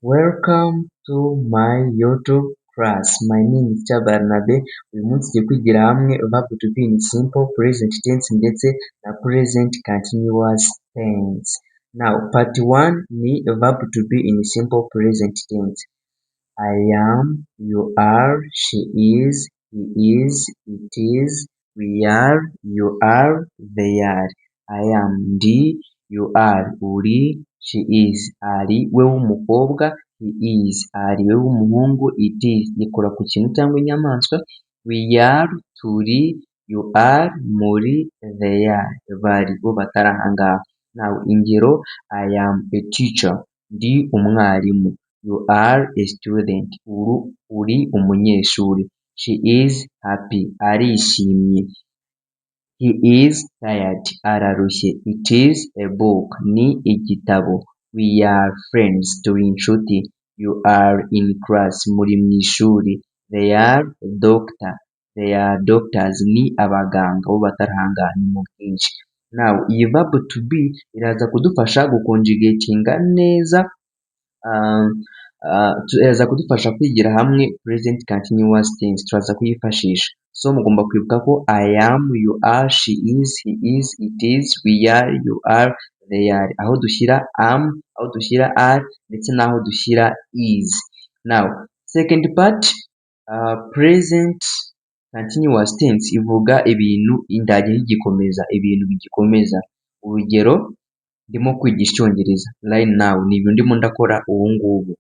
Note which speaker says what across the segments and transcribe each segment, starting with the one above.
Speaker 1: Welcome to my YouTube class. My name is Barnabe. Uyu munsi tugiye kwigira hamwe verb to be in simple present tense ndetse na present continuous tense. Now, part 1 ni verb to be in simple present tense. I am, you are, she is, he is, it is, we are, you are, they are. I am ndi, you are uri, she is ari we w'umukobwa, he is ari we w'umuhungu, it is ikora ku kintu cyangwa inyamaswa, we are turi, you are muri, they are bari bo batari aha ngaha. Now, ingero: I am a teacher, ndi umwarimu, you are a student, uri umunyeshuri, she is happy, arishimye, he is tired, ararushye, it is a book, ni igitabo, we are friends, turi inshuti, you are in class, muri mu ishuri, they are doctor, they are doctors, ni abaganga bo batari aha ngaha ni mu bwinshi. Now, iyi verb to be iraza kudufasha guconjugatinga neza, iraza kudufasha kwigira hamwe present continuous tense, turaza kuyifashisha. So mugomba kwibuka ko I am, you are, she is, he is, it is, we are, you are, they are. Aho dushyira am, aho dushyira are ndetse n'aho dushyira is. Now, second part, present continuous tense ivuga ibintu indage bigikomeza, ibintu bigikomeza. Urugero, ndimo kwigisha Icyongereza right now, ni ibintu ndimo ndakora ubu ngubu.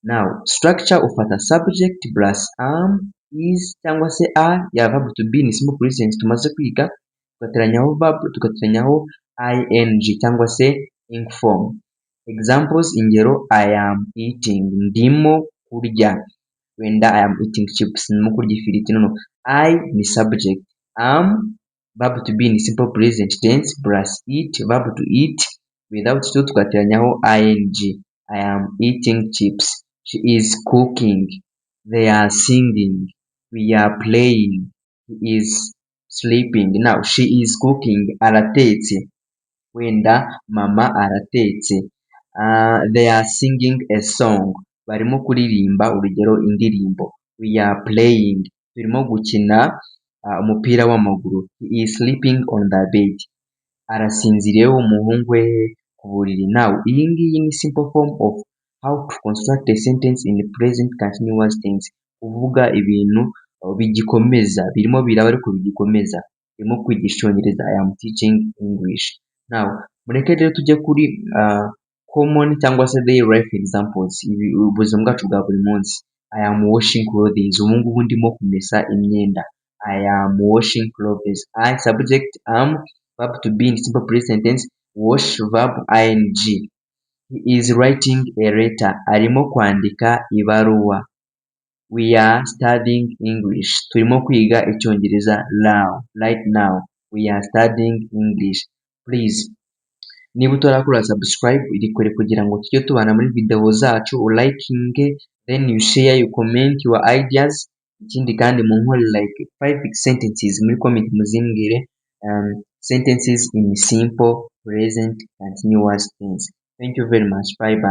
Speaker 1: Now, structure: ufata subject plus am, is cyangwa se are ya verb to be in simple present tumaze kwiga, tugateranyaho verb, tugateranyaho ing cyangwa se ing form. Examples, ingero: I am eating, ndimo kurya. Wenda I am eating chips, ndimo kurya ifiriti. No, I ni subject, am verb to be in simple present tense plus eat, verb to eat without to, tugateranyaho ing. I am eating chips. She is cooking. They are singing. We are playing. He is sleeping. Now, she is cooking, aratetse, wenda mama aratetse. They are singing a song, barimo kuririmba, urugero indirimbo. We are playing, turimo gukina umupira w'amaguru. He is sleeping on the bed, arasinziriye umuhungu we ku buriri. Now, iyi ngiyi ni simple form of how to construct a sentence in the present continuous tense, kuvuga ibintu bigikomeza, birimo biraba ariko bigikomeza. Ndimo kwigisha Icyongereza, I am teaching English. Now, mureke rero tujye kuri common cyangwa se daily life examples, ubuzima bwacu bwa buri munsi. I am washing clothes, ubu ngubu ndimo kumesa imyenda. I am washing clothes. I subject, am verb to be in simple present tense, wash verb ing. He is writing a letter, arimo kwandika ibaruwa. We are studying English, turimo kwiga Icyongereza. Now, right now we are studying English. Please, niba utarakora subscribe, irikore kugira ngo tujye tubana muri video zacu, ulikinge, then you share, you comment your ideas. Ikindi kandi munkore like five sentences muri comment, muzimbwire, sentences in simple present continuous tense. Thank you very much. Bye bye.